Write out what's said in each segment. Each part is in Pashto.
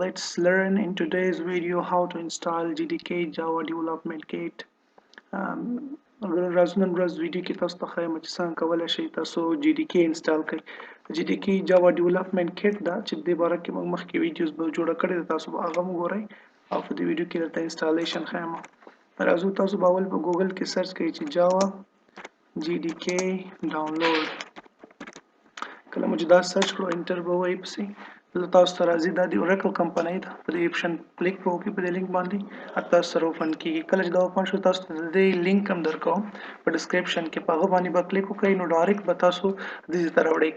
Let's learn in today's video how to install JDK Java Development Kit. راځو نن ورځ ویډیو کې تاسو ته ښایم چې څنګه کولی شئ تاسو JDK انسټال کړئ. JDK Java Development Kit ده چې د دې باره کې موږ مخکې ویډیوز به جوړه کړې ده، تاسو به هغه هم وګورئ او په دې ویډیو کې درته انسټالیشن ښایم. راځو تاسو به اول په ګوګل کې سرچ کړئ چې Java JDK ډاونلوډ. کله مو چې دا سرچ کړو، انټر به ووهئ، پسې دلته تاسو ته راځي. دا د اوراکل کمپنۍ ده. په دې اپشن کلیک به وکړئ، په دې لینک باندې تاسو سره اوپن کیږي. کله چې دا اوپن شو، تاسو ته د دې لینک هم درکوم په ډسکرپشن کې، په هغه باندې به کلیک وکړئ نو ډایرکټ به تاسو دې ته راوړي.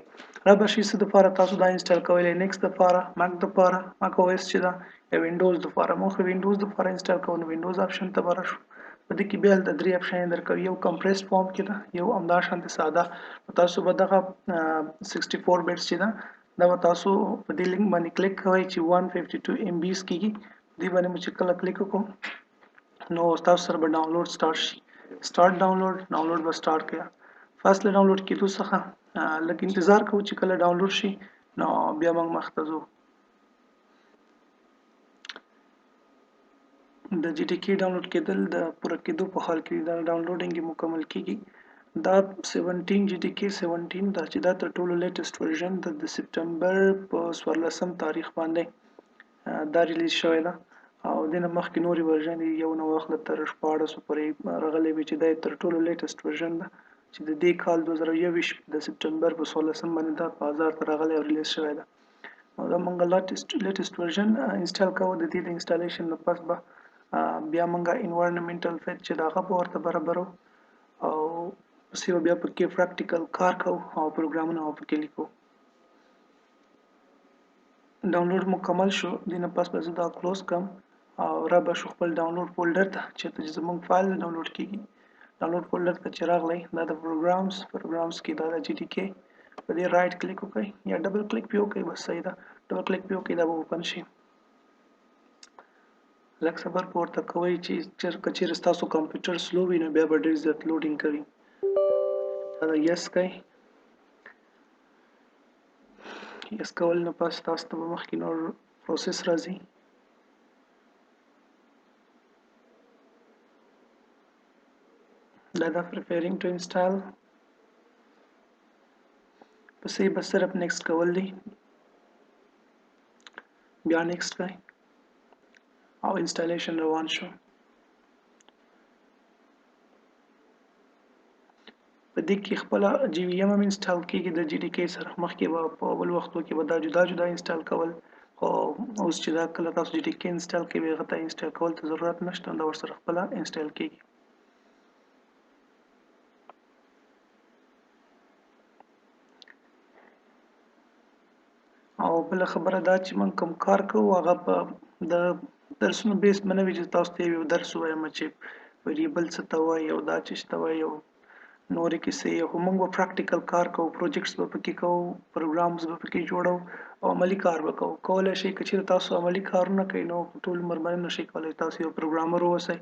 را به شي. څه دپاره تاسو دا انسټال کولی؟ لینکس دپاره، مک دپاره، مک او اس چې ده، یا وینډوز دپاره. موږ وینډوز دپاره انسټال کوو نو وینډوز اپشن ته به راشو. په دې کې بیا هلته درې اپشن درکوي، یو کمپریسډ فارم کې ده، یو همدا شان ساده. تاسو به دغه 64 بیټس چې ده، دا به تاسو په دې لینک باندې کلیک کوئ چې 152 MBs کیږي. دې باندې مو چې کله کلیک وکړو نو تاسو سره به ډاونلوډ سٹارټ شي. سٹارټ ډاونلوډ، ډاونلوډ به سٹارټ کړي. پس له ډاونلوډ کېدو څخه لږ انتظار کوو چې کله ډاونلوډ شي نو بیا موږ مخته ځو. د JDK ډاونلوډ کېدل د پوره کېدو په حال کې، دا ډاونلوډینګ یې مکمل کیږي. دا 17 JDK 17 دا چې دا تر ټولو لیټسټ ورژن ده، د سپټمبر په 14 تاریخ باندې دا ریلیز شوی ده او د نه مخکې نورې ورژن یو نه واخله تر 16 پورې راغلی وي چې دا تر ټولو لیټسټ ورژن ده چې د دې کال 2021 د سپټمبر په 14 باندې دا بازار ته راغلی او ریلیز شوی ده. نو دا موږ لیټسټ ورژن انسټال کوو. د دې د انسټالیشن نه پس به بیا موږ انوایرنمنټل فیت چې دغه به ورته برابرو او پسې به بیا پکې پریکټیکل کار کوو او پروګرامونه به پکې لیکو. ډاونلوډ مکمل شو، دې نه پس به زه دا کلوز کړم او را به شو خپل ډاونلوډ فولډر ته چېرته چې زموږ فایل ډاونلوډ کیږي. ډاونلوډ فولډر ته چې راغلی، دا د پروګرامز، پروګرامز کې دا د JDK. په دې رایټ کلیک وکړئ یا ډبل کلیک پې وکړئ، بس صحیح ده. ډبل کلیک پې وکړئ، دا به اوپن شي. لږ صبر په ورته کوئ چې که چېرې ستاسو کمپیوټر سلو وي نو بیا به ډېر زیات لوډینګ کوي. دا یس کوئ. یس کول نه پس تاسو ته به مخکې نور پروسس راځي. دا د preparing to install، پسې به صرف نیکسټ کول دي. بیا نیکسټ کوئ او انسټالیشن روان شو. په دې کې خپله JVM هم انسټال کیږي د JDK سره. مخکې به په اول وختو کې به دا جدا جدا انسټال کول، خو اوس چې دا کله تاسو JDK انسټال کوئ، هغه ته انسټال کول ته ضرورت نشته، دا ورسره خپله انسټال کیږي. او بله خبره دا چې موږ کوم کار کوو هغه په د درسونو بیس به نه وي چې تاسو ته یو درس ووایم چې ویریبل څه ته وایي او دا چې څه ته وایي او نورې کیسې. خو موږ به پریکټیکل کار کوو، پروجیکټس به پکې کوو، پروګرامز به پکې جوړو او عملي کار به کوو. کولی شئ، که چېرې تاسو عملي کارونه کوئ نو په ټول عمر باندې نشئ کولی تاسو یو پروګرامر واوسئ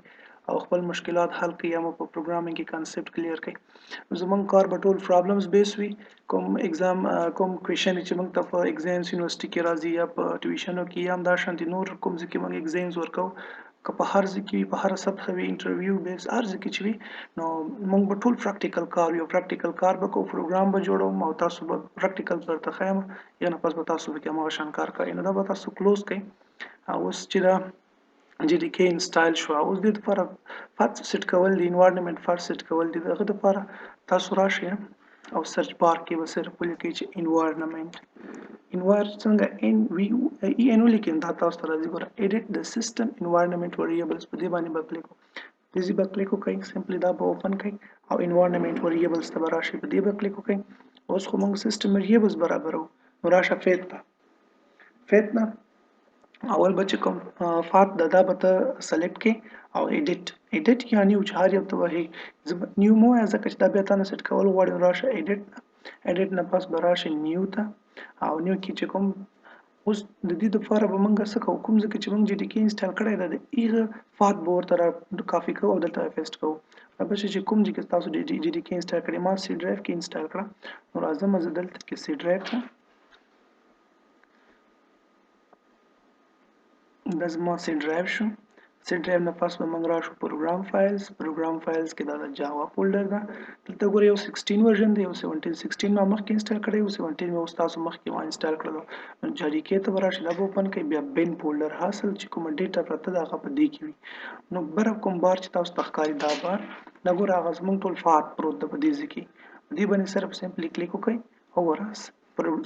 او خپل مشکلات حل کړئ یا مو په پروګرامینګ کې کانسپټ کلیر کړئ. زمونږ کار به ټول پرابلمز بیس وي. کوم اگزام، کوم کوېشن چې موږ ته په اگزامز یونیورسټي کې راځي یا په ټیوشنو کې یا همدا شانتې نور کوم ځای کې موږ اگزامز ورکوو، که په هر ځای کې وي، په هره سطح وي، انټرویو بیس، هر ځای کې چې وي، نو موږ به ټول پریکټیکل کار یو پریکټیکل کار به کوو، پروګرام به جوړوم او تاسو به پریکټیکل درته ښایم. یا نه پس به تاسو پکې هماغه شان کار کوئ. نو دا به تاسو کلوز کړئ. او اوس چې دا JDK انسټال شو، اوس دې لپاره پات سیټ کول دي، انوایرنمنت فار سیټ کول دي. دغه لپاره تاسو راشئ او سرچ بار کې به صرف ولیکئ چې انوایرنمنت، انوایر څنګه ان وی ای ان ولیکئ، دا تاسو ته راځي. ګوره، ایډیټ د سیستم انوایرنمنت ویریبلز، په دې باندې به کلیک وکړئ. دې به کلیک وکړئ، سمپلی دا به اوپن کړئ او انوایرنمنت ویریبلز ته به راشئ، په دې به کلیک وکړئ. اوس خو موږ سیستم ویریبلز برابرو، نو راشه فیت ته. فیت نه اول به چې کوم فات ده دا به ته سلیکټ کې او ایډیټ، ایډیټ یا نیو چې هر یو ته وهي. نیو مو وایه ځکه چې دا بیا تا نه سیټ کول غواړي. نو راشه ایډیټ نه، ایډیټ نه پس به راشه نیو ته او نیو کې چې کوم اوس د دې دپاره به موږ څه کوو؟ کوم ځای چې موږ JDK انسټال کړی ده، د هغه فات به ورته را کاپي کوو او دلته پیسټ کوو. را به شي چې کوم ځای کې تاسو JDK انسټال کړی. ما سي ډرایو کې انسټال کړه، نو راځم زه دلته کې سي ډرایو ته. دا زما سی ډرایو شو. سی ډرایو نه پس به موږ راشو پروګرام فایلز. پروګرام فایلز کې دا د جاوا فولډر ده. دلته ګوره یو 16 ورژن دی، یو 17. 16 ما مخکې انسټال کړی او 17 مې اوس تاسو مخکې ما انسټال کړلو. نو جاری کې ته به راشي، دا به اوپن کړئ. بیا بن فولډر حاصل چې کومه ډیټا پرته ده هغه په دې کې وي. نو بره کوم بار چې تاسو ته ښکاري دا بار دا ګوره هغه زموږ ټول فات پروت ده په دې ځای کې. دې باندې صرف سمپلی کلیک وکړئ. وګوره،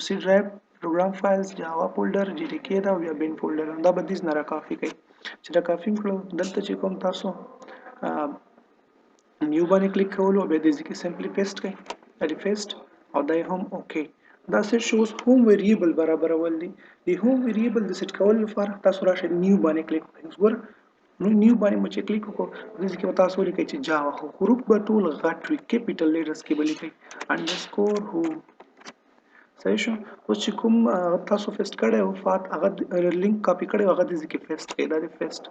سی ډرایو، پروګرام فایلز، جاوا فولډر، جی ډي کې دا او بیا بن فولډر. دا به دې نه را کافي کوي. چې را کافي کړو، دلته چې کوم تاسو نیو باندې کلیک کولو، بیا دې ځای کې سمپلی پیسټ کړئ. دا پیسټ او دا هم اوکی. دا سیټ شو. اوس هوم ویریبل برابرول دي. د هوم ویریبل د سیټ کولو لپاره تاسو راشئ نیو باندې کلیک وکړئ. اوس ګوره، نو نیو باندې مو چې کلیک وکړو، دې ځای کې به تاسو ولیکئ چې جاوا، خو حروف به ټول غټ وي، کیپیټل لیټرز کې به لیکئ، انډرسکور هوم. صحیح شو. اوس چې کوم تاسو پیسټ کړی او فات هغه لینک کاپي کړی، هغه دې ځای کې پیسټ کړئ. دا دې پیسټ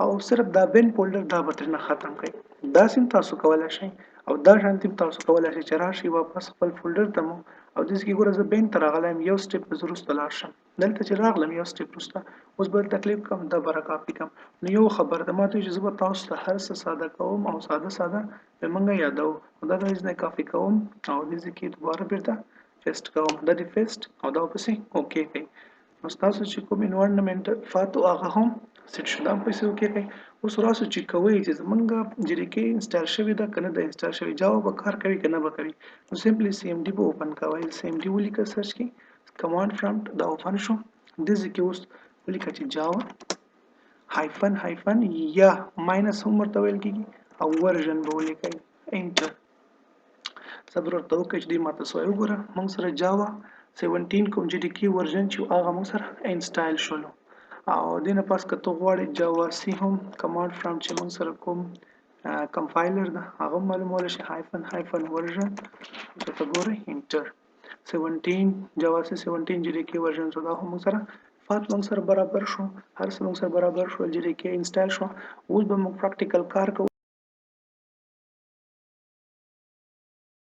او صرف دا بن فولډر دا به ترېنه ختم کړئ. داسې هم تاسو کولی شئ او دا شانتې هم تاسو کولی شئ چې راشئ واپس خپل فولډر ته مو او دې ځای کې ګوره، زه بن ته راغلی یم، یو سټیپ به زه وروسته لاړ شم. دلته چې راغلم یو سټیپ وروسته، اوس به دلته کلیک کوم، دا به راکاپي کړم. نو یو خبره ده، ما ته چې زه به تاسو ته هر څه ساده کوم او ساده ساده به موږ یادوو. نو دا د دې ځای کاپي کوم او دې ځای کې دوباره بیرته پیسټ کوم. دا دې پیسټ او دا ورپسې اوکی کوي. نو ستاسو چې کوم انوایرنمنټ فاتو هغه هم سیټ شو. دا هم پیسې اوکی کوي. اوس راسو چې کوي چې زمونږ جی ډي کې انسټال شوی ده که نه ده انسټال شوی، جاوا به کار کوي که نه به کوي. نو سمپلی سی ایم ډي به اوپن کوئ. سی ایم ډي ولیکه سرچ کې، کمانډ پرامپټ، دا اوپن شو. دې ځای کې اوس ولیکه چې جاوا هایفن هایفن یا ماینس هم ورته ویل کېږي او ورژن به ولیکئ، انټر. صبر ورته وکړئ چې دوی ماته څه وایي. وګوره، موږ سره جاوا 17 کوم جی ډي کې ورژن چې هغه موږ سره انسټال شولو. او دې نه پس که ته غواړې جاوا سی هم کمانډ فرام چې موږ سره کوم کمپایلر ده هغه هم معلومولی شي، هایفن هایفن ورژن ورته ګورئ، انټر. 17 جاوا سی 17 جی ډي کې ورژن شو. دا هم موږ سره فات موږ سره برابر شو، هر څه موږ سره برابر شو، جی ډي کې انسټال شو. اوس به موږ پریکټیکل کار کوو.